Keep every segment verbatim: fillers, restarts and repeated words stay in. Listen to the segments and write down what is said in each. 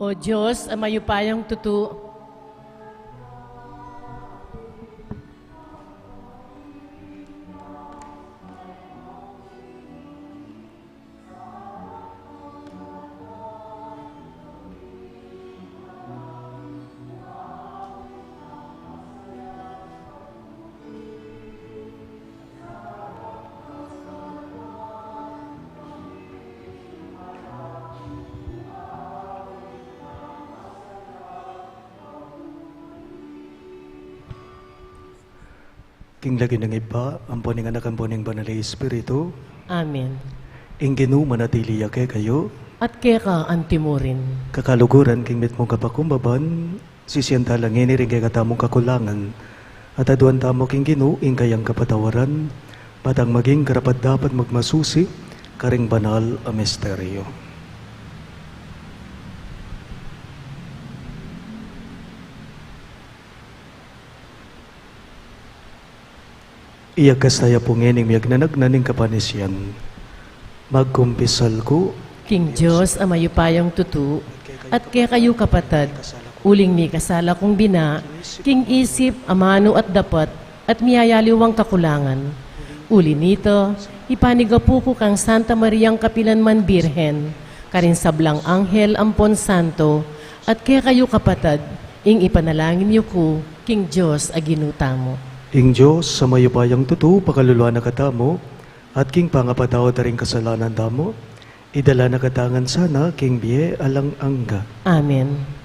O Dios a mayupayang tutu, King lagyu ning Ibpa, ampon ning Anak, ampon ning Banal a Espiritu. Amen. Ing Ginu manatili ya kekayu. At keka antimurin. Kakaluguran king mitmung kapakumbaban, sisian tala ngeni ring kekatamung kakulangan, at aduan tamu king Ginu ing kayang kapatawaran, patang maging karapat-dapat magmasusi karing banal a misteryo. Iyakas taya pu ngening miyagnanagnan ning kapanisian. Magkumpisal ku king Dios a mayupayang tutu, at kekayu kapatad, uling mikasala kung bina, king isip, amanu at dapat, at miyayaliwang kakulangan. Uli nita, ipanigapu ku kang Santa Mariang kapilan man Birhen, karing sablang anghel ampon santo, at kekayu kapatad, ing ipanalangin yu ku king Dios a Ginu tamu. Ing Dios a mayupayang tutu pakaluluan na katamu, at king pangapatawad da ring kasalanan tamu, idala na katamu ngan sana king bie alang angga. Amen.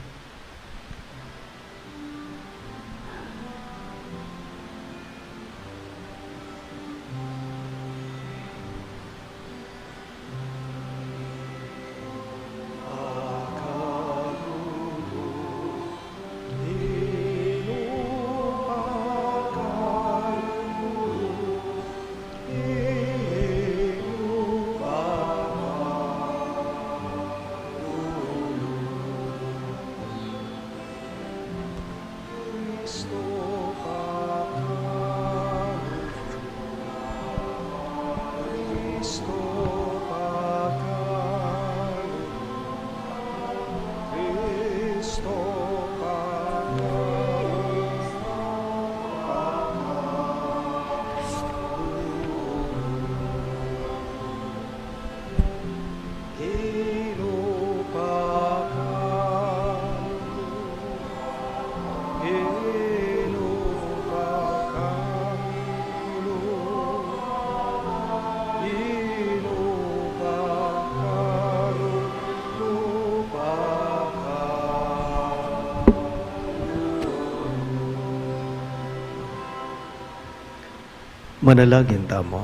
Manalangin tamu.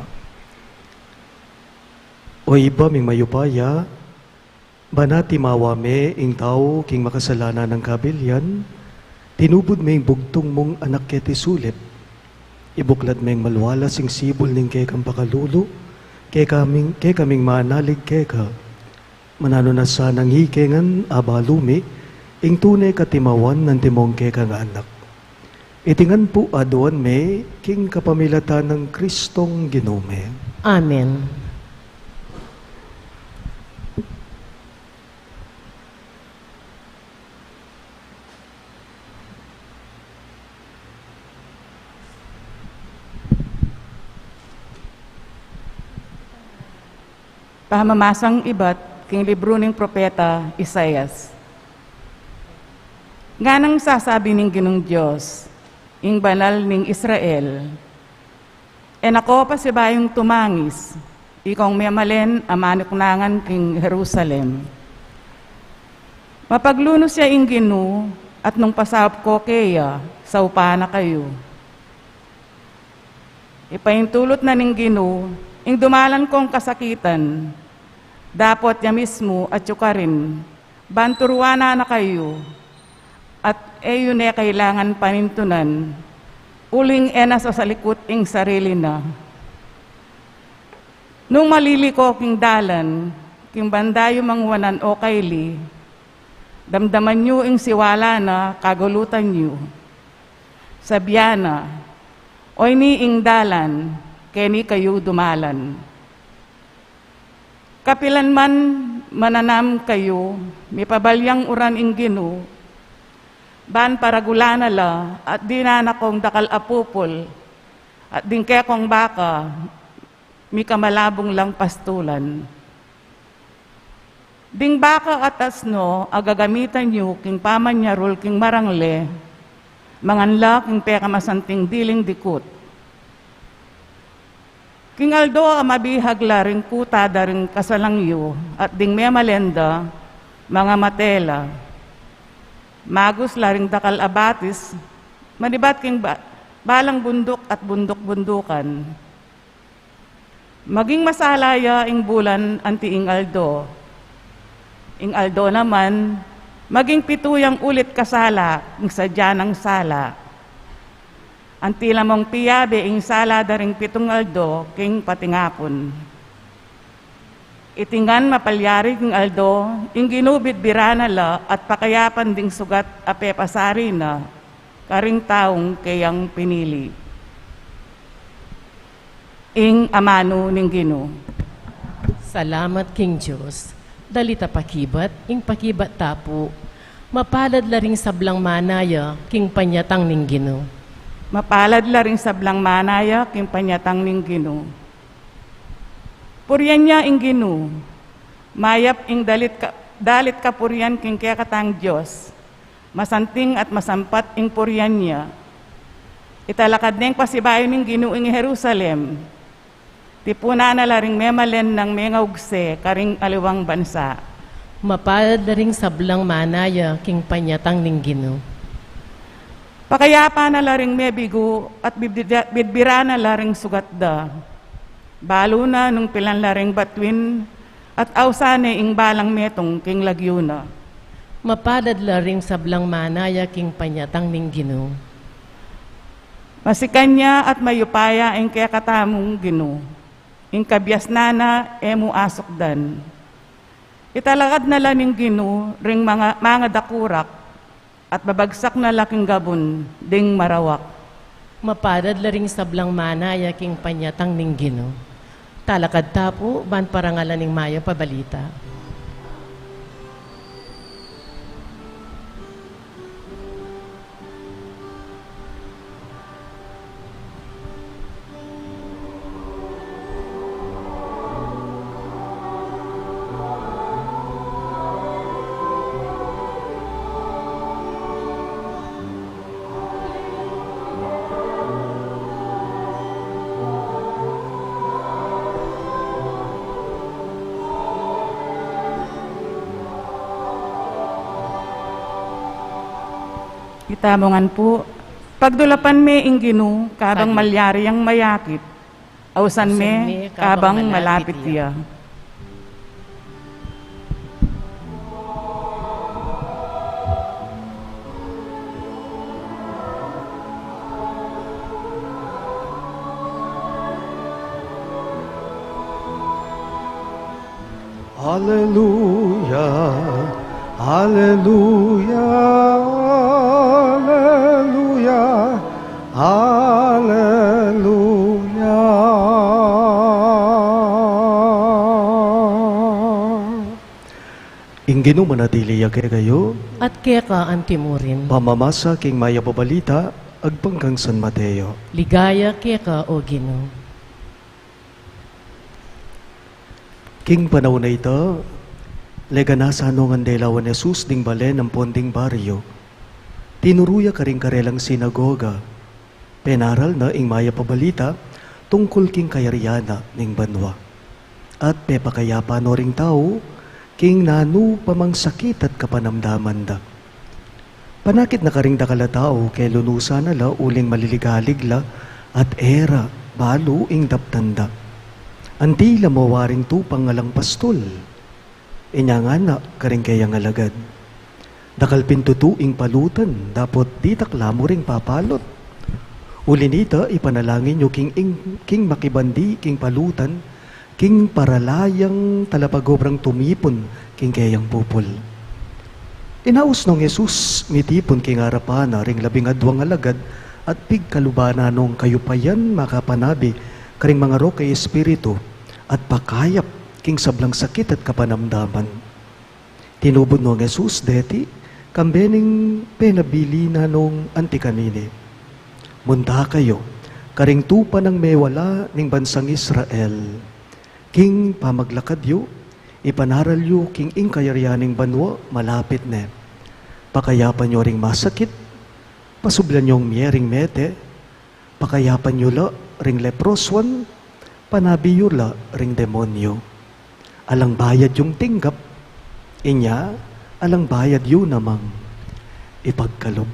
O Ibpa ming mayupaya, ban atimawa me ing tau king makasalanan nang kabilian, tinubud me ing bugtung mung Anak keti sulip. Ibuklat meng malualas ing sibul ning kekang pakalulu, kekaming, kekaming manalig keka. Mananu na sanang ike ngan abalu mi ing tune katimawan nang antimong kekang anak. Iti ngan pu aduan mi king kapamilatan nang Kristong Ginu mi. Amen. Pamamasang ibat king libru ning propeta Isaias. Nganang sasabi ning Ginung Dios, ing Banal ning Israel, E na ko pasibayung tumangis, ikong memalen a manuknangan king Jerusalem. Mapaglunus ya ing Ginu, at nung pasaup ko keya, saupan na kayu. Ipaintulut na ning Ginu ing dumalan kong kasakitan, dapot ya mismu atyu karin, ban turuan na na kayu, at e yu ne kailangan panintunan, uling e na sasalikut ing sarili na. Nung maliliko king dalan, king banda yu mangwanan o kaili, damdaman yu ing siwala na kagulutan yu. Sabian na, Oyni ing dalan, keni kayu dumalan. Kapilan man Mananam kayu, mipabalyang uran ing Ginu, ban paragulan na la, at dinan na kong dakal a pupul, at ding kekong baka, mika malabung lang pastulan. Ding baka at asno a gagamitan yu king pamanyarul king marangle, mangan la king pekamasanting diling dikut. King aldo a mabihag la ring kuta da ring kasalang yu, at ding memalen da, mangamate la. Magus la ring dakal a batis, manibat king ba-, balang bunduk at bunduk-bundukan. Maging masala ya ing bulan anti ing aldo. Ing aldo naman, maging pitu yang ulit kasala ing sadya nang sala. Anti la mong piyabe ing sala da ring pitung aldo king patingapun. Iti ngan mapalyari king aldo, ing Ginu bidbiran na la at pakayapan ding sugat a pepasari na karing taung keyang pinili. Ing amanu ning Ginu. Salamat king Dios. Dalit a pakibat, ing pakibat ta pu. Mapalad la ring sablang manaya king panyatang ning Ginu. Mapalad la ring sablang manaya king panyatang ning Ginu. Purian ya ing Ginu. Mayap ing dalit ka-, dalit kapurian king kekatang Dios. Masanting at masampat ing purian ya. Italakad neng pasibayu ning Ginu ing Jerusalem. Tipunan na la ring memalen nang mengaugse karing aliwang bansa. Mapalad la ring sablang manaya king panyatang ning Ginu. Pakayapan na la ring mebigu at bibdida-, bidbiran na la ring sugat da. Balu na nung pilan la ring batuin at ausan ne ing balang metung king lagyu na. Mapalad la ring sablang manaya king panyatang ning Ginu. Masikan ya at mayupaya ing kekatamung Ginu, ing kabiasnan na e mu asukdan. Italakad na la ning Ginu ring manga, mangadakurak, at babagsak na la king gabun ding marawak. Mapalad la ring sablang manaya king panyatang ning Ginu. Talakad ta pu, ban parangalan ing mayap a balita. Itamu ngan pu, pagdulapan me ing Ginu, kabang malyari yang mayakit. Ausan me, kabang malapit ya. Aleluya, aleluya, aleluya, aleluya. Ing Ginu manatili ya kekayu. At keka antimurin. Pamamasa king mayap a balita agpang kang San Mateo. Ligaya keka, O Ginu. King panaun a ita, leganasa no ngan delawan Jesus ding balen ampon ding baryu. Tinuru ya karing karelang sinagoga. Penaral na ing mayap a balita tungkul king kayarian na ning banua. At pepakayapan no ring tau king nanu pa mang sakit at kapanamdaman da. Panakit na karing dakal a tau, kelunusan na la uling maliligalig la, at e ra balu ing daptan da. Anti la mo waring tupang alang pastul. Inya ngana karing keyang alagad, dakal pin tutu ing palutan, dapot ditak la mu ring papalut. Uli nita, ipanalangin yu king, ing, king makibandi king palutan, king para la yang talapagobrang tumipun king keyang pupul. Inaus nong Jesus, mitipun king arapan na ring labing adwang alagad, at pigkaluban na nong kayupayan makapanabi karing mangarok a espiritu, at pakayap king sablang sakit at kapanamdaman. Tinubud nong Jesus deti, kambe ning penabilin na nong anti kanini, "Munta kayu karing tupa nang mewala ning bansang Israel. King pamaglakad yu, ipanaral yu king ing kayarian ning banua malapit ne. Pakayapan yu ring masakit, pasublan yung mie ring mete, pakayapan yu la ring leprosuan, panabi yu la ring demonyu. Alang bayad yung tinggap, inya alang bayad yu namang ipagkalub."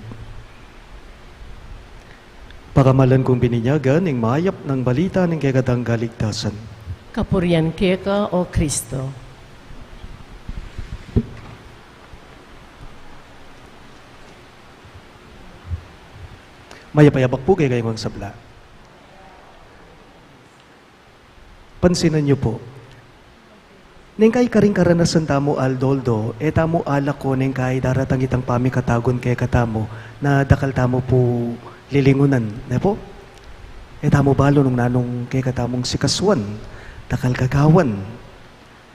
Pakamalan kung bininyagan ning mayap nang balita ning kekatang kaligtasan. Kapurian keka, O Kristo. Mayap a yabak pu kekayu ngan sabla. Pansinan yu pu. Neng kai karing karanasan tamu aldo-aldo, e tamu alako neng kai daratang itang pamikatagun kekatamu na dakal tamu pu lilingunan, ne pu? E tamu balu nung nanung kekatamung sikasuan, dakal gagawan.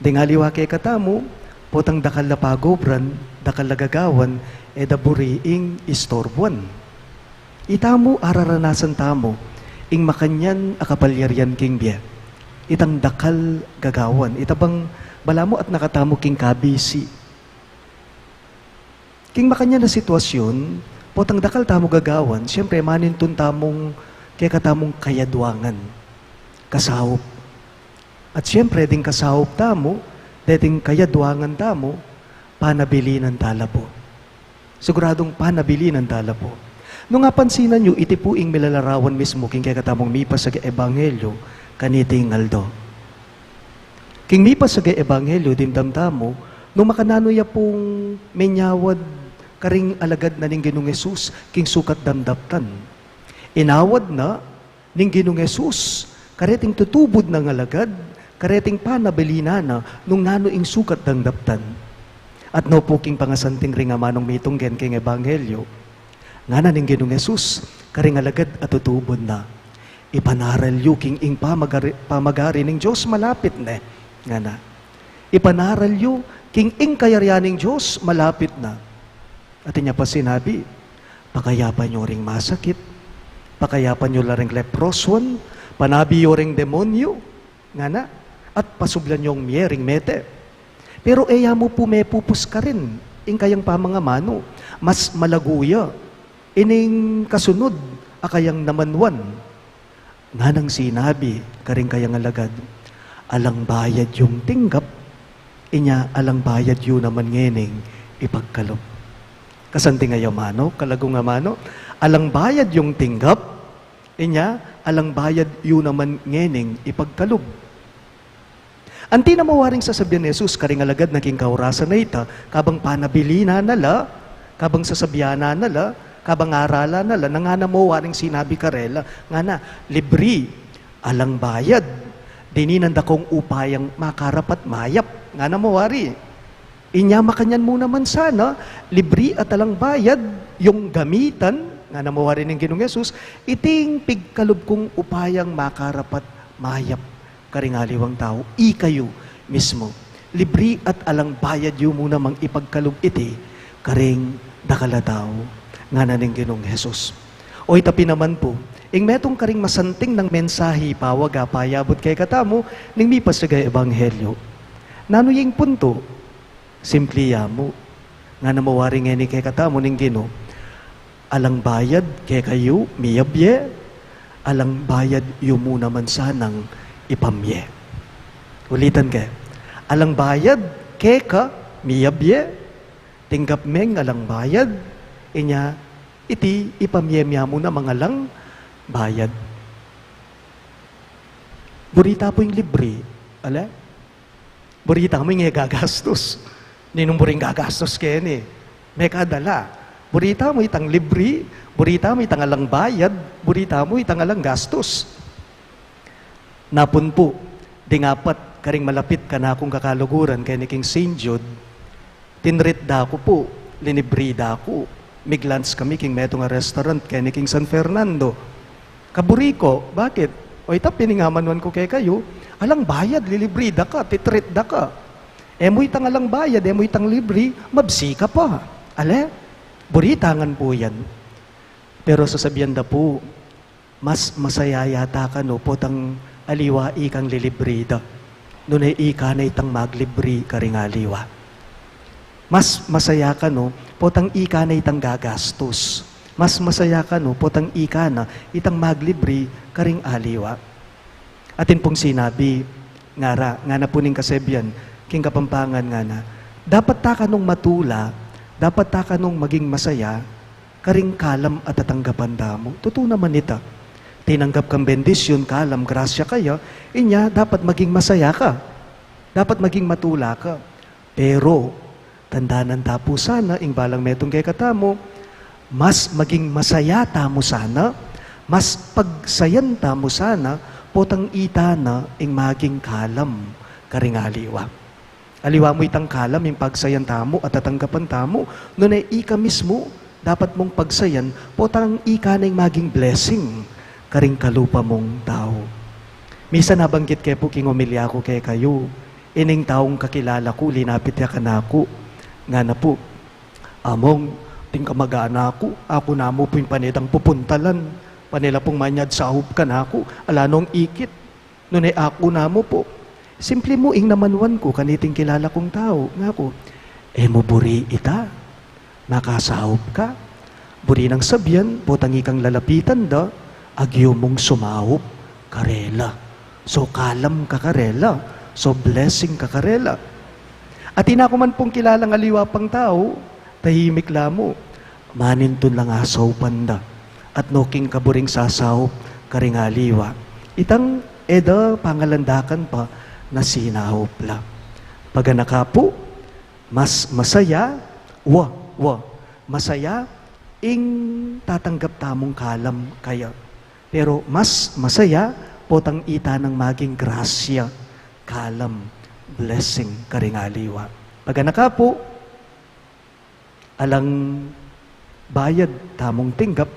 Deng aliwa kekatamu, potang dakal la pagobran, dakal la gagawan, e da buri ing istorbuan. Itamu araranasan tamu ing makanyan a kapalyarian king bie. Itang dakal gagawan, ita bang balamu at nakatamu king kabisi. King makanyan a sitwasyun, potang dakal tamu gagawan, siyempre manintun tamung kekatamung kayadwangan, kasaup. At siyempre, ding kasaup tamu, deting kayadwangan tamu, panabilinan tala pu. Siguradung panabilinan tala pu. Nung apansinan yu, iti pu ing milalarawan mismu king kekatamung mipasaga ebanghelyo kaniting aldo. King mipasaga ebanghelyo, dimdam tamu nung makananu ya pung menyawad karing alagad na ning Ginung Jesus king sukat dapdaptan. Inawad na ning Ginung Jesus kareting tutubud nang alagad, kareting panabilinan na nung nanu ing sukat dang daptan. At no pu king pangasanting ring amanung mitunggen king ebanghelyo, ngana ning Ginung Jesus karing alagad a tutubud na, "Ipanaral yu king ing pamagari, pamagari ning Dios malapit ne," ngana. "Ipanaral yu king ing kayarian ning Dios malapit na." At inya pa sinabi, "Pakayapan yu ring masakit, pakayapan yu la ring leprosuan, panabi yu ring demonyu," ngana, "at pasublan yung mie ring mete." Pero e ya mu pu mepupus karin ing kayang pamangamanu, mas malagu ya ining kasunud a kayang namanuan. Nganang sinabi karing kayang alagad, "Alang bayad yung tinggap, inya alang bayad yu naman ngening ipagkalub." Kasanting a ya manu, kalagung a manu, alang bayad yung tinggap, inya alang bayad yu naman ngening ipagkalub. Anti na mawaring sasabian ni Jesus karing alagad na king kaurasan a ita, kabang panabilinan na la, kabang sasabianan na la, kabang aralan na la, na ngana mawaring sinabi karela, ngana, "Libri, alang bayad, dininan da kung upayang makarapat mayap," ngana mawari. Inya makanyan mu naman sana, libri at alang bayad, yung gamitan, ngana mawari ning Ginung Jesus, iting pigkalub kung upayang makarapat mayap karing aliwang tau, ikayu mismu. Libri at alang bayad yu mu namang ipagkalub iti karing dakal a tau, ngana ning Ginung Jesus. O ita pin naman pu, ing metung karing masanting nang mensahi pawaga payabut kekatamu ning mipasaga ebanghelyo. Nanu ya ing puntu? Simpli ya mu. Ngana mawari ngeni kekatamu ning Ginu, "Alang bayad kekayu miyabie, alang bayad yu mu naman sanang ipamie." Ulitan ke, "Alang bayad keka miyabie, tinggap meng alang bayad, inya iti ipamie mia mu namang alang bayad." Buri ta pu ing libri, ale? Buri tamu ing e gagastus. Ninung buring gagastus keni? Mekad ala. Buri tamu itang libri, buri tamu itang alang bayad, buri tamu itang alang gastus. Napun pu, ding apat karing malapit kanakung kakaluguran keni king Saint Jude, tinreat da ku pu, linibri da ku. Mig-lunch kami king metung a restaurant keni king San Fernando. Kaburi ku, bakit? O ita pin ing amanuan ku kekayu, alang bayad, lilibri da ka, titreat da ka. E mu itang alang bayad, e mu itang libri, mabsi ka pa. Ale? Buri ta ngan pu yan. Pero sasabian da pu, mas masaya yata kanu potang aliwa ikang lilibri da, nune ika na itang maglibri karing aliwa. Mas masaya kanu potang ika na itang gagastus. Mas masaya kanu potang ika na itang maglibri karing aliwa. Atin pung sinabi, ngara, ngana pu ning kasebian, king Kapampangan ngana, dapat ta kanung matula, dapat ta kanung maging masaya, karing kalam a tatanggapan tamu. Tutu naman ita. Tinanggap kang bendisyun, kalam, grasya kaya, inya dapat maging masaya ka. Dapat maging matula ka. Pero, tandanan ta pu sana, ing balang metung kekatamu, mas maging masaya tamu sana, mas pagsayan tamu sana, potang ita na ing maging kalam karing aliwa. Aliwa mu itang kalam ing pagsayan tamu a tatanggapan tamu, nune ika mismu, dapat mung pagsayan, potang ika na ing maging blessing karing kalupa mung tau. Misan nabanggit ke pu king omilya ku kekayu, ining taung kakilala ku, linapit ya kanaku, ngana pu, Among, ating kamag-anak ku, aku namu pu ing pane dang pupuntalan, pane la pung manyad saup kanaku, ala nong ikit. Nune aku namu pu, simple mu ing namanuan ku kaniting kilala kung tau, ngaku, e mu buri ita, makasaup ka. Buri nang sabian, potang ikang lalapitan da, agyu mung sumaup karela. So kalam ka karela, so blessing ka karela. Atin aku man pung kilalang aliwa pang tau, tahimik la mu. Manintun lang asaupan da. At no king kaburing sasaup karing aliwa, itang e da pangalandakan pa na sinaup la. Paganaka pu, mas masaya, wa, wa, masaya ing tatanggap tamung kalam kaya. Pero mas masaya potang ita nang maging grasya, kalam, blessing karing aliwa. Paganaka pu, alang bayad tamung tinggap,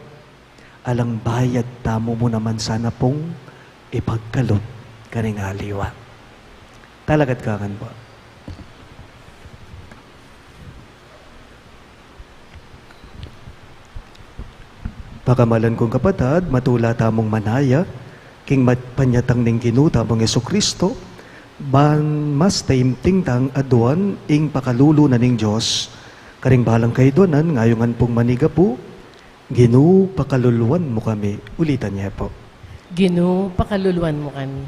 alang bayad tamu mu naman sana pung ipagkalub karing aliwa. Talakad ka ngan pu. Pakamalan kung kapatad, matula tamung manaya king mat-, panyatang ning Ginu tamung Jesucristo, ban mas taimtim tang aduan ing pakalulu na ning Dios karing balang kaiduanan, ngayungan pung manigapu, Ginu, pakaluluan mu kami. Ulitan ye pu. Ginu, pakaluluan mu kami.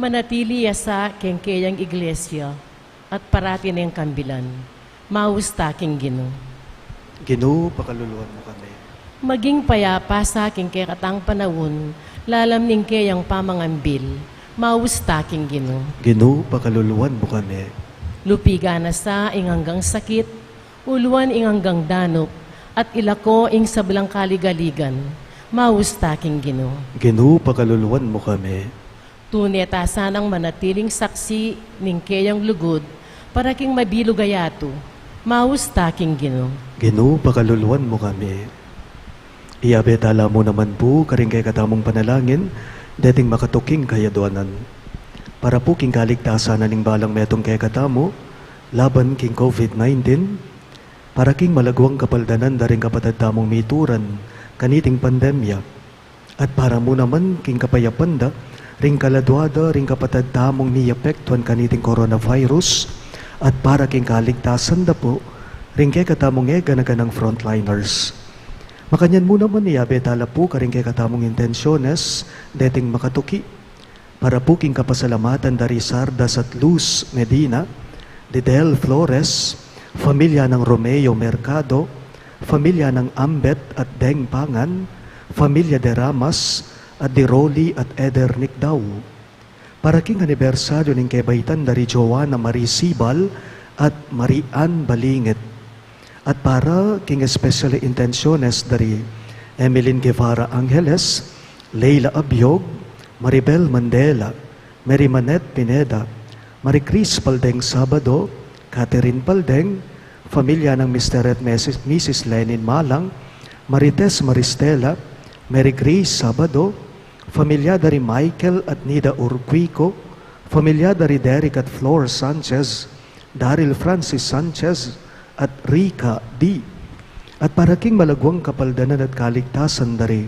Manatili ya sa king keyang iglesia at parati neng kambilan. Maus ta king Ginu. Ginu, pakaluluan mu kami. Maging payapa sa king kekatang panaun, lalam ning keyang pamangambil. Maus ta king Ginu. Ginu, pakaluluan mu kami. Lupigan na sa ing anggang sakit, uluan ing anggang danup, at ilako ing sablang kaligaligan. Maus ta king Ginu. Ginu, pakaluluan mu kami. Tune ta sanang manatiling saksi ning keyang lugud, para king mabilug a yatu. Maus ta king Ginu. Ginu, pakaluluan mu kami. Iyabe ta la mu naman pu karing kekatamung panalangin deting makatuking kayaduanan. Para pu king kaligtasan na ning balang metung kekatamu laban king COVID nineteen, para king malaguang kapaldanan da ring kapatad tamung mituran kaniting pandemya, at para mu naman king kapayapan da ring kaladua da ring kapatad tamung miapektuan kaniting coronavirus, at para king kaligtasan da pu ring kekatamung e gana-ganang frontliners. Makanyan mu naman iyabe ta la pu karing kekatamung intensyones deting makatuki, para pu king kapasalamatan da ri Sardas at Luz Medina, di Del Flores, familia nang Romeo Mercado, familia nang Ambet at Deng Pangan, familia de Ramas, at di Rolly at Eder Nicdao. Para king anibersaryu ning kebaitan da ri Joanna Marie Sibal at Marie Ann Balingit. At para king especial intensyones da ri Emeline Guevara Angeles, Leila Abiog, Maribel Mandela, Mary Manette Pineda, Marie Chris Paldeng Sabado, Catherine Paldeng, familia nang Mister at Missus, Missus Lenin Malang, Marites Maristela, Mary Grace Sabado, familia da ri Michael at Nida Urquico, Familia da ri Derek at Flor Sanchez, Daryl Francis Sanchez, at Rica D. At para king malaguang kapaldanan at kaligtasan da ri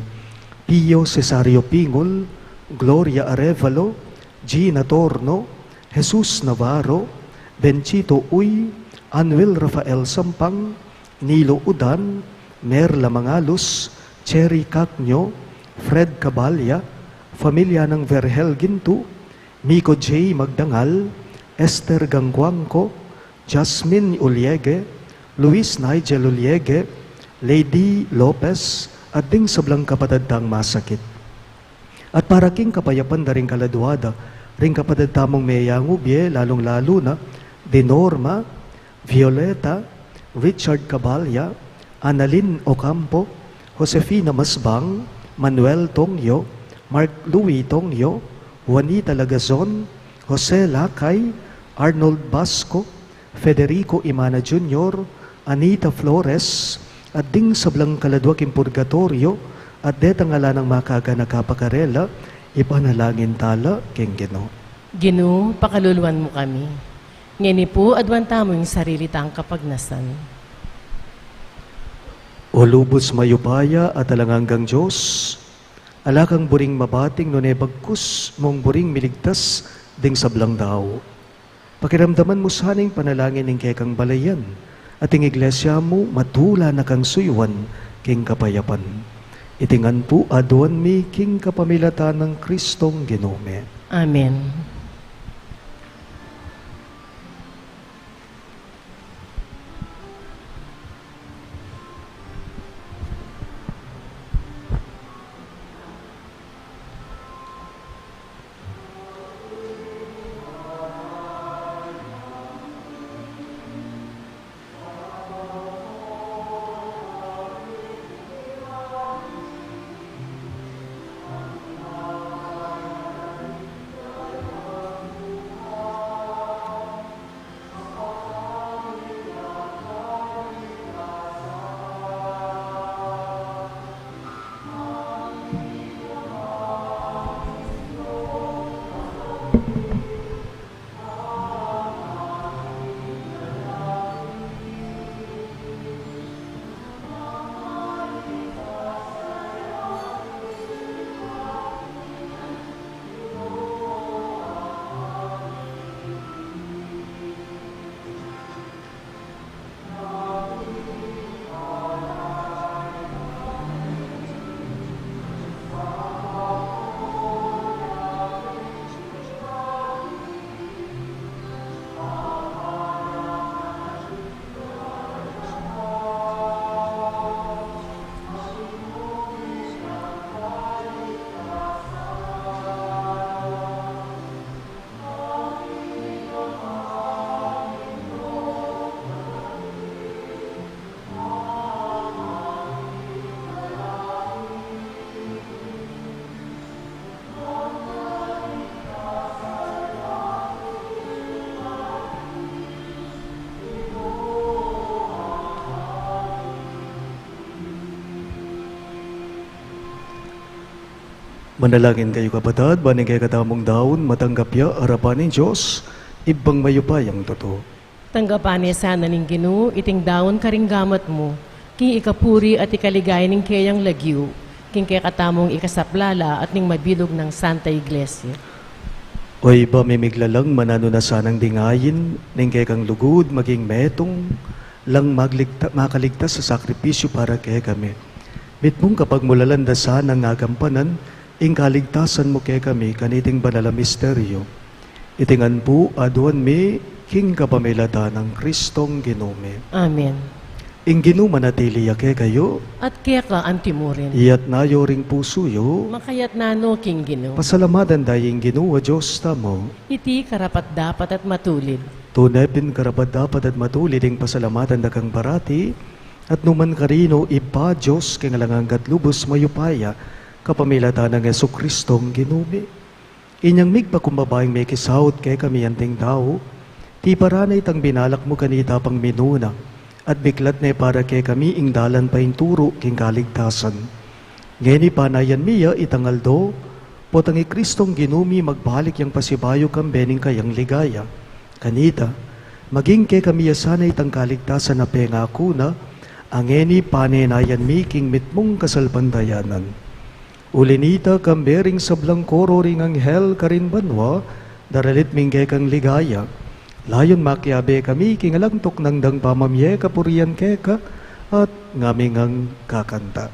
Pio Cesario Pingul, Gloria Arevalo, Gina Torno, Jesus Navarro, Benchito Uy, Anwil Rafael Sampang, Nilo Udan, Merla Mangalus, Cherry Cacño, Fred Cabalya, familia nang Vergel Gintu, Miko J. Magdangal, Esther Gangguangco, Jasmine Uliege, Luis Nigel Uliege, Lady Lopez, at ding sablang kapatad tang masakit. At para king kapayapan da ring kaladua da, ring kapatad tamung meyangu bie, lalung-lalu na, di Norma, Violeta, Richard Cabalya, Annalyn Ocampo, Josefina Masbang, Manuel Tongyo, Mark Louis Tongyo, Juanita Lagazon, Jose Lakay, Arnold Basco, Federico Imana Junior, Anita Flores, at ding sablang kaladua king purgatoryo, at detang ala nang makaganaka pa karela, ipanalangin tala king Ginu. Ginu, pakaluluan mu kami. Ngeni pu, aduan tamu ing sarili tang kapagnasan. O lubus mayupaya at alang anggang Dios, ala kang buring mabating nune bagkus mung buring miligtas ding sablang tau. Pakiramdaman mu sana ing panalangin ning kekang balayan, at ing iglesia mu matula na kang suyuan king kapayapan. Iti ngan pu aduan mi king kapamilatan nang Kristong Ginu mi. Amen. Manalangin kayu, kapatad, ban ing kekatamung daun matanggap ya arapan ning Dios, Ibpang mayupayang tutu. Tanggapan ne sana ning Ginu iting daun karing gamat mu, king ikapuri at ikaligaya ning keyang lagyu, king kekatamung ikasaplala at ning mabilug nang Santa Iglesia. O Ibpa mi miglalang, mananu na sanang dingayin ning kekang lugud maging metung lang magligta-, makaligtas a sakripisyu para kekami. Mitmung kapagmulalan da sanang agampanan ing kaligtasan mu kekami kaniting banal a misteryu. Iti ngan pu aduan mi king kapamilatan nang Kristong Ginu mi. Amen. Ing Ginu manatili ya kekayu. At keka antimurin. Iyatas yu ring pusu yu. Makayatas no king Ginu. Pasalamatan da ing Ginu a Dios tamu. Iti karapat-dapat at matulid. Tune pin karapat-dapat at matulid ing pasalamatan da kang parati, at nukarin man, Ibpa, Dios king alang angga at lubus mayupaya, kapamilatan nang Jesukristong Ginu mi. Inyang migpakumbaba ing mekisaut kekami anting tau, tiparan na itang binalak mu kanita pang minuna, at biklat ne para kekami ing dalan painturu king kaligtasan. Ngeni panayan mi ya itang aldo, Potang i Kristong Ginu mi magbalik yang pasibayu kambe ning kayang ligaya. Kanita, maging kekami ya sana itang kaligtasan a pengaku na, a ngeni panenayan mi king mitmung kasalpantayanan. Uli nita, kambe ring sablang koro ring anghel karin banua, daralit ming kekang ligaya. Layun makiabe kami king alang tuknang dang pamamie kapurian keka, at ngaming ang kakanta.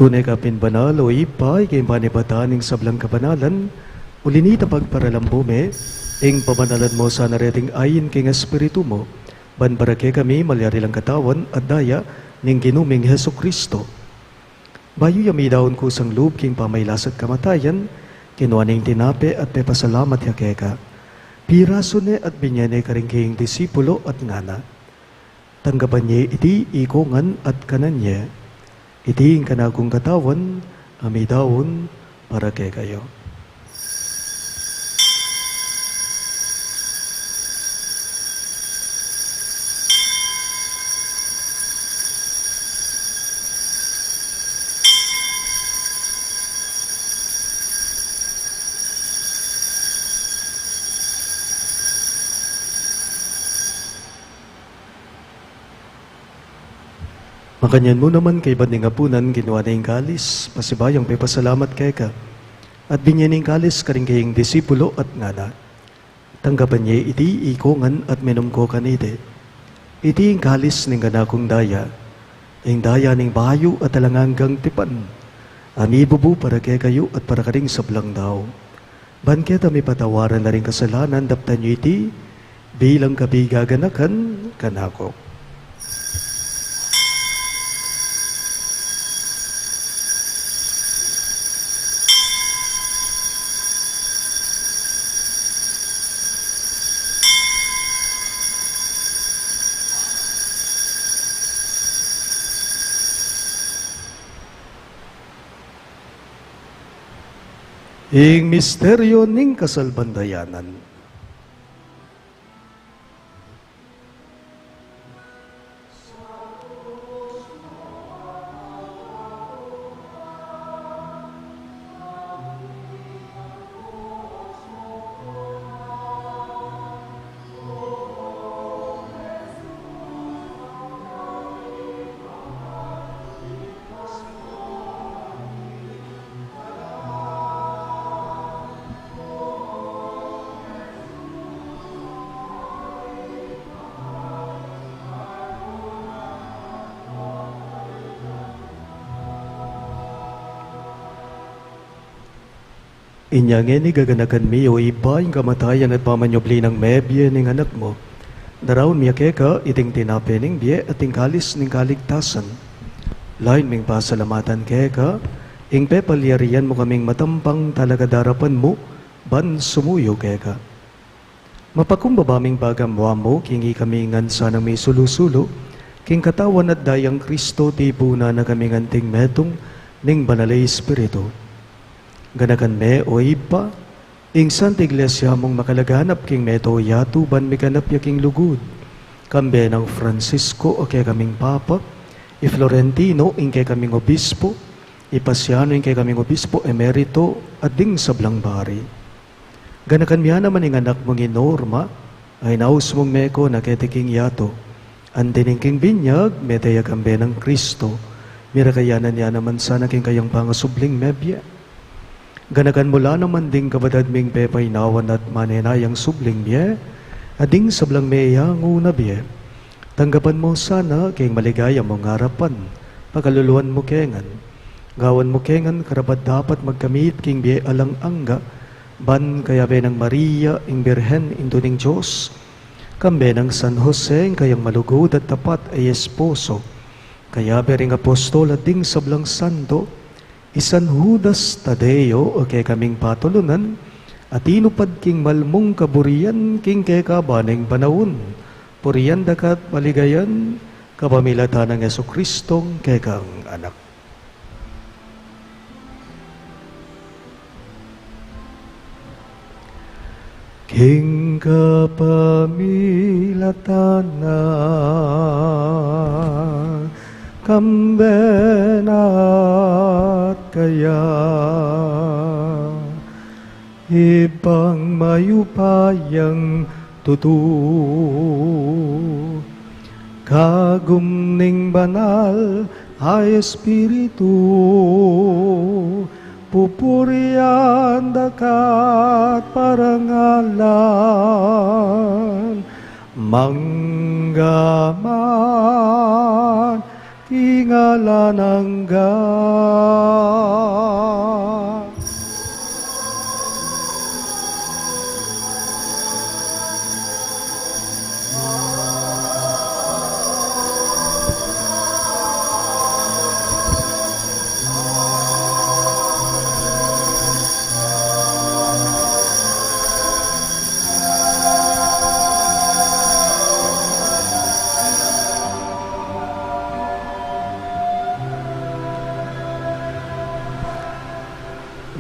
Tune ka pin banal, o Ibpa, ika ing panibatan ning sablang kabanalan, uli nita pagparalan mu me, ing pabanalan mu sana reting ain king Espiritu mu, ban para kekami malyari lang katawan at daya ning Ginu ming Jesucristo. Bayu ya midaun kusang lub king pamailas at kamatayan, kinua ne ing tinape at pepasalamat ya keka. Pirasu ne at binye ne karing kayang disipulo at ngana: Tanggapan ye iti ikongan at kanan ye. Iti ing kanakung katawan, a midaun para kekayu. Makanyan mu naman kaybat ning apunan, kinua ne ing kalis, pasibayung pepasalamat keka, at binye ne ing kalis karing kayang disipulo at ngana: Tanggapan ye iti ikongan at minum ko kaniti. Iti ing kalis ning kanakung daya, ing daya ning bayu at alang anggang tipan, a mibubu para kekayu at para karing sablang tau. Ban keta mipatawaran la ring kasalanan, daptan yu iti bilang kapigaganakan kanaku. Ing misteryu ning kasalpantayanan. Inya ngeni gaganakan mi, o Ibpa, ing kamatayan at pamanyubli nang mebie ning Anak mu. Daraun mi keka iting tinape ning bie at ing kalis ning kaligtasan. Lain ming pasalamatan keka ing pepalyarian mu kaming matampang talakad king arapan mu ban sumuyu keka. Mapakumbaba ming pagamua mu king ikami ngan sanang misulu-sulu king katawan at dayang Kristo, tipunan na kaming anting metung ning Banal a Espiritu. Ganakan me, o Ibpa, ing Santa Iglesia mung makalaganap king meto yatu ban miganap ya king lugud, kambe nang Francisco a kekaming Papa, i Florentino ing kekaming Obispo, i Paciano ing kekaming Obispo Emerito, at ding sablang pari. Ganakan mi ya naman ing anak mung i Norma, a inaus mung meko na keti king yatu. Anti ning king binyag, mete ya kambe nang Kristo. Mirakayanan ya naman sana king kayang pangasubling mebie. Ganakan mu la naman ding kapatad ming pepainawa na at manenayang subling mie, at ding sablang meyangu na bie. Tanggapan mu sana king maligaya mung arapan, pakaluluan mu ke ngan. Gawan mu ke ngan karapat-dapat magkamit king bie alang angga, ban kayabe nang Maria, ing Birhen, Indu ning Dios, kambe nang San Jose, ing kayang malugud at tapat a esposo, kayabe ring apostol at ding sablang santo, i San Judas Tadeo, a kekaming patulunan, a tinupad king malmung kaburian king kekaban ning panaun, purian da ka at paligayan, kapamilatan nang Jesucristong kekang Anak. King kapamilatan na, kambe na at kaya, Ibpang mayupayang tutu, kagum ning Banal a Espiritu, pupurian da ka at parangalan, mangga man king alang angga.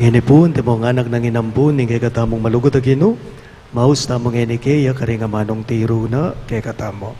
Ngeni pu, antimo ngan nang inampun ning kekatamung malugud a Ginu, maus tamu ngeni keya karing amanung tiru na kekatamu.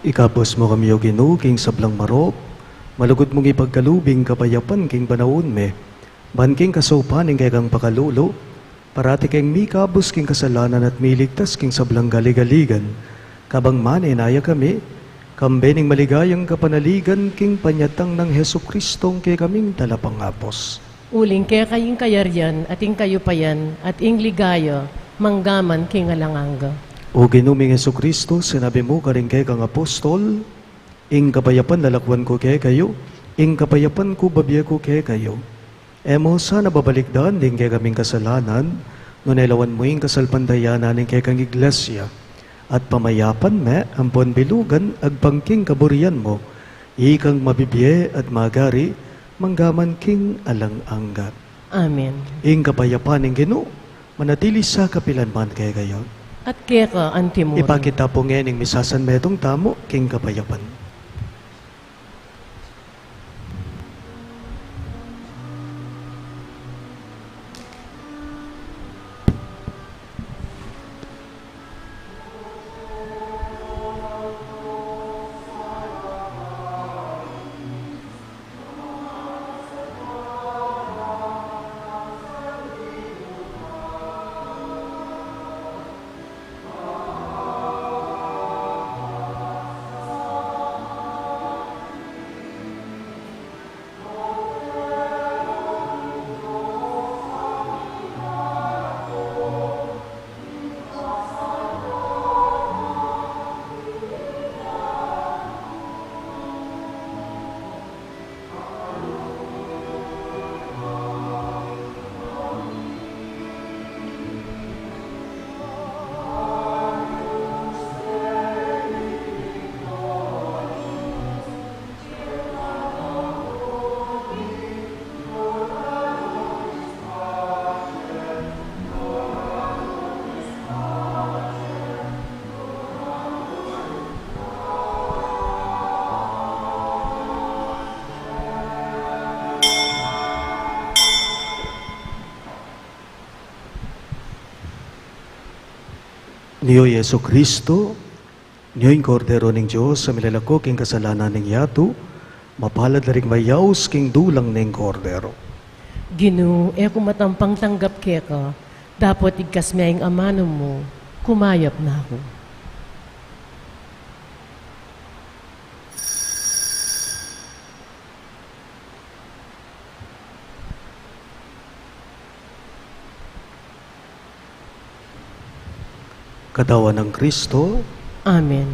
Ikabus mu kami, O Ginu, king sablang marok, malugud mung ipagkalub ing kapayapan king panaun mi, ban king kasaupan ning kekang pakalulu, parati keng mikabus king kasalanan at miligtas king sablang galigaligan, kabang manenaya kami, kambe ning maligayang kapanaligan king panyatang nang Jesucristong kekaming Talapangabus. Uling keka ing kayarian, at ing kayupayan, at ing ligaya, mangga man king alang angga. O Ginu ming Jesucristo, sinabi mu karing kekang apostol, ing kapayapan lalakwan ku kekayu, ing kapayapan ku babie ku kekayu. E mu sana babalikdan ding kekaming kasalanan, nune lawan mu ing kasalpantayanan ning kekang Iglesia. At pamayapan me ampon bilugan agpang king kaburian mu, ikang mabibie at magari, manggaman king alang angga. Amen. Ing kapayapan ning Ginu, manatili sa kapilan man kekayu. At keka antimurin. Ipakit ta pu ngening misasanmetung tamu king kapayapan. Nio i Jesucristo, nio ing Kordero ning Dios, a milalako king kasalanan ning yatu. Mapalad la ring mayaus king dulang ning Kordero. Ginu, e ku matampang tanggap keka, dapot igkas me ing amanu mu, kumayap na ku. Katawan nang Kristo. Amen.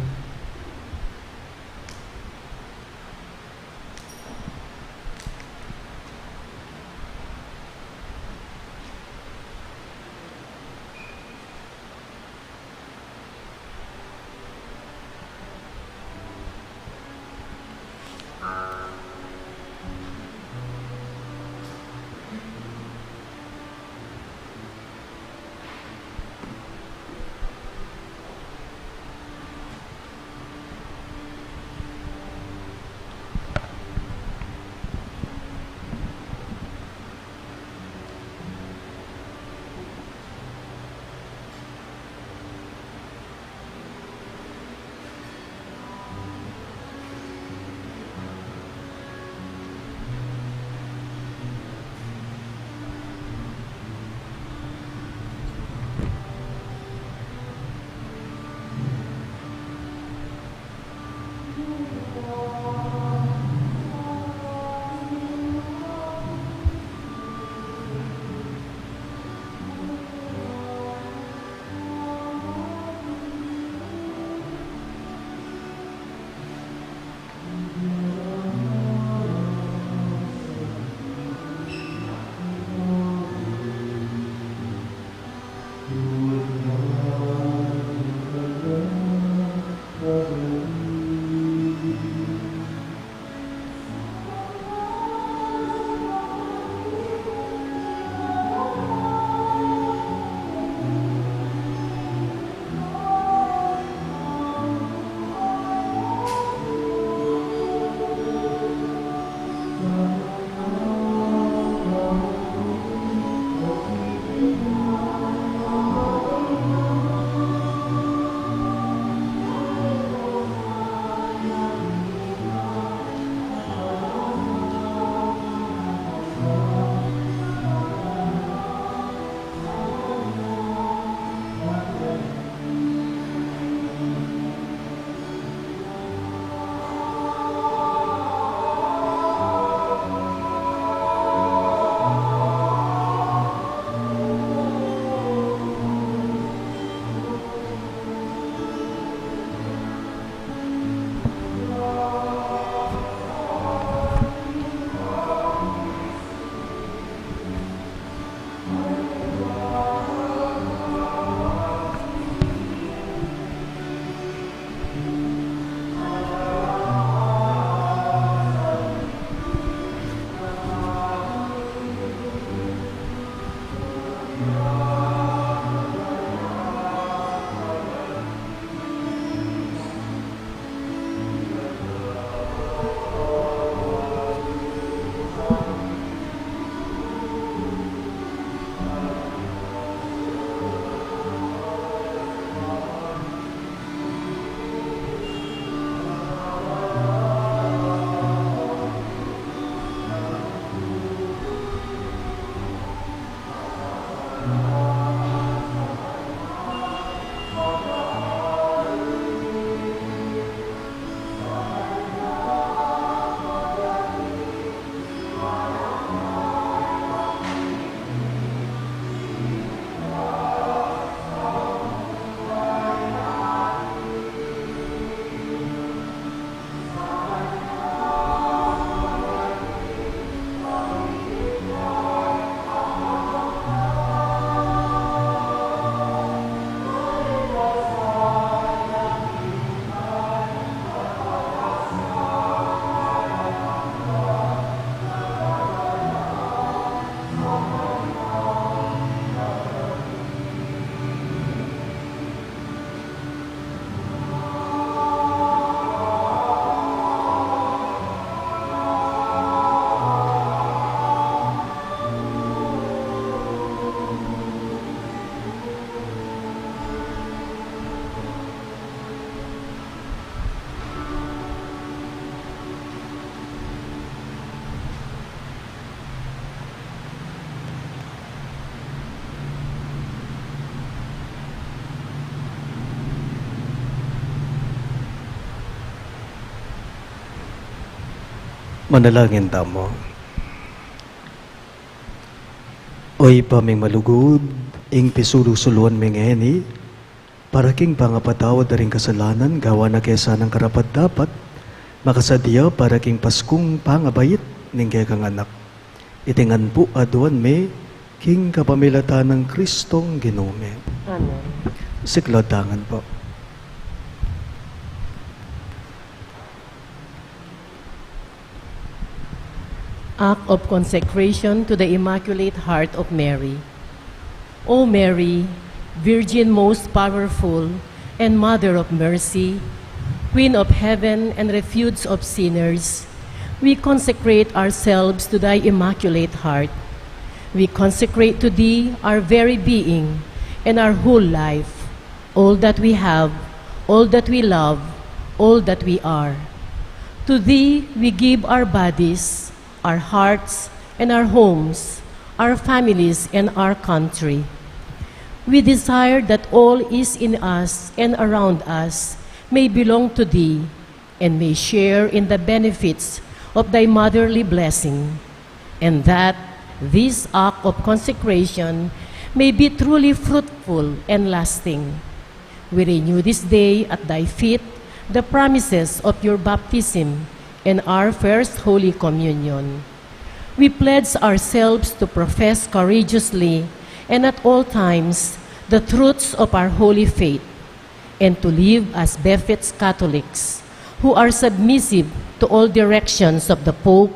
Manalangin tamu. O Ibpa ming malugud, ing pisulu-suluan mi ngeni, para king pangapatawad da ring kasalanan, gawa na ke sanang karapat-dapat, makasadya para king Paskung pangabait ning kekang Anak. Iti ngan pu aduan mi, king kapamilatan nang Kristong Ginu mi. Amen. Siklaud tamu ngan pu. Act of Consecration to the Immaculate Heart of Mary. O Mary, Virgin most powerful and Mother of Mercy, Queen of Heaven and Refuge of sinners, we consecrate ourselves to thy Immaculate Heart. We consecrate to thee our very being and our whole life, all that we have, all that we love, all that we are. To thee we give our bodies, our hearts, and our homes, our families, and our country. We desire that all is in us and around us may belong to thee and may share in the benefits of thy motherly blessing, and that this act of consecration may be truly fruitful and lasting. We renew this day at thy feet the promises of your baptism and our first Holy Communion. We pledge ourselves to profess courageously and at all times the truths of our holy faith, and to live as befits Catholics, who are submissive to all directions of the Pope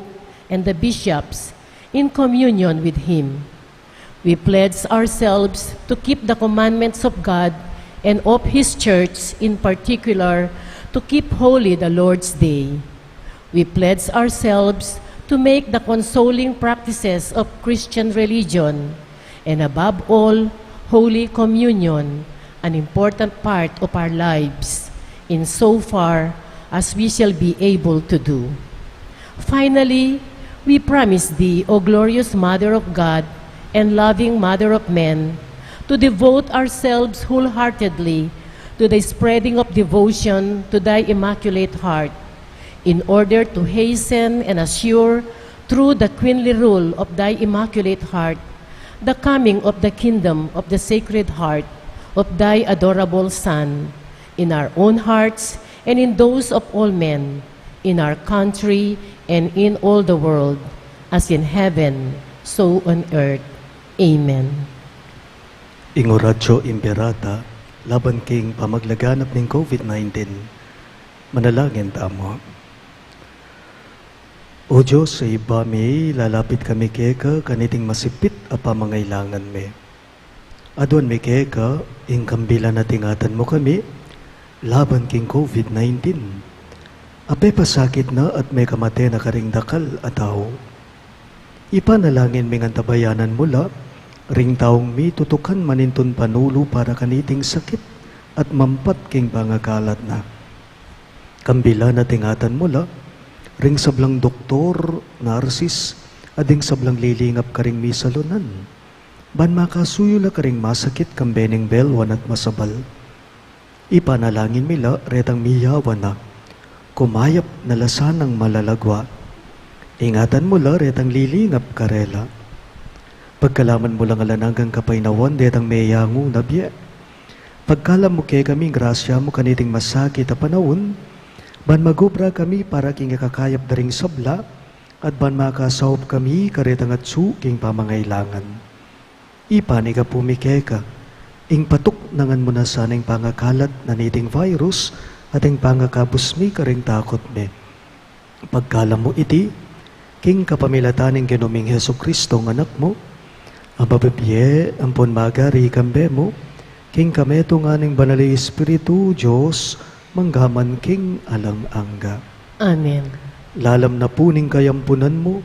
and the bishops, in communion with him. We pledge ourselves to keep the commandments of God and of his Church, in particular, to keep holy the Lord's Day. We pledge ourselves to make the consoling practices of Christian religion, and above all, Holy Communion, an important part of our lives, in so far as we shall be able to do. Finally, we promise thee, O glorious Mother of God and loving Mother of men, to devote ourselves wholeheartedly to the spreading of devotion to thy Immaculate Heart, in order to hasten and assure, through the queenly rule of thy Immaculate Heart, the coming of the kingdom of the Sacred Heart of thy adorable Son, in our own hearts and in those of all men, in our country and in all the world, as in heaven, so on earth. Amen. Ing Oratio Imperata laban king pamaglaganap ning COVID nineteen. Manalangin tamu. O Dios a Ibpa mi, lalapit kami keka kaniting masipit a pamangailangan mi. Aduan mi keka ing kambilan at ingatan mu kami laban king COVID nineteen a pepasakit na at mekamate na karing dakal a tau. Ipanalangin ming antabayanan mu la ring taung mitutukan manintun panulu para kaniting sakit at mampat king pangakalat na. Kambilan at ingatan mu la ring sablang doktor, narsis, at ding sablang lilingap karing misalunan, ban makasuyu la karing masakit kambe ning belwan at masabal. Ipanalangin mi la retang miyawan na, kumayap na la sanang malalagua. Ingatan mu la retang lilingap karela. Pagkalaman mu lang alang anggang kapaynawan detang meyangu na bie. Pagkalam mu kekami ing grasya mu kaniting masakit a panaun, ban magobra kami para king ikakayap da ring sabla, at ban makasaup kami karetang atsu king pamangailangan. Ipanyawad mi keka ing patuknangan mu na sana ing pangakalat na niting virus at ing pangakabus mi karing takut mi. Pagkalam mu iti king kapamilatan ning Ginu ming Jesucristo a Anak mu, a mabibie ampon magari kambe mu, king kametungan ning Banal a Espiritu, Dios, mangga man king alang angga. Amen. Lalam na pu ning kayampunan mu,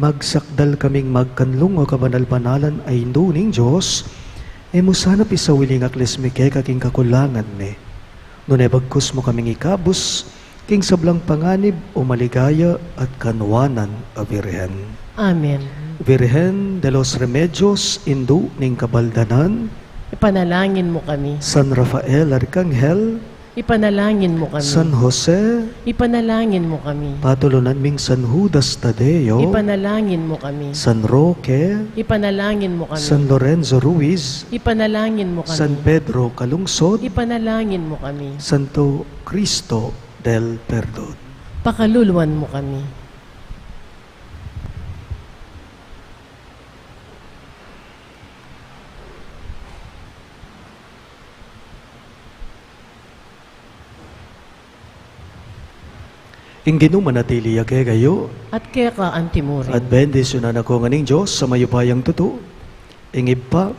magsakdal kaming magkanlung a kabanal-banalan a Indu ning Dios, e mu sana pisawili ing aklis mi keka king kakulangan mi, nune bagkus mu kaming ikabus king sablang panganib o maligaya at kanwanan a Virgen. Amen. Virgen de los Remedios, Indu ning Kabaldanan, ipanalangin mu kami. San Rafael Arkanghel, Ipanalangin mo kami. San Jose. Ipanalangin mo kami. Patulunan ming San Judas Tadeo. Ipanalangin mo kami. San Roque. Ipanalangin mo kami. San Lorenzo Ruiz. Ipanalangin mo kami. San Pedro Calungsod. Ipanalangin mo kami. Santo Cristo del Perdon. Pakaluluan mo kami. Ing Ginu manatili ya kekayu. At keka antimurin. At bendisyunan na ko ngan ning Dios a mayupayang tutu, ing Ibpa,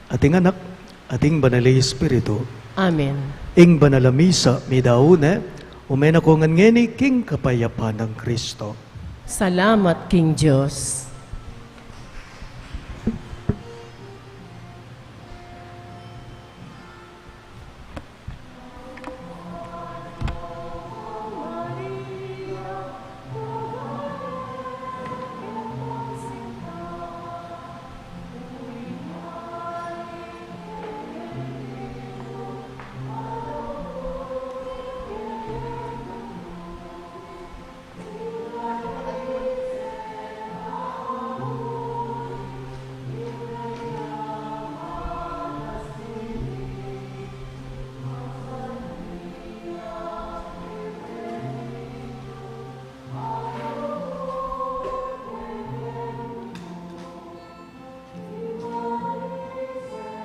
at ing Anak, at ing Banal a Espiritu. Amen. Ing banal a misa midaun ne, ume na ko ngan ngeni king kapayapan nang Kristo. Salamat king Dios.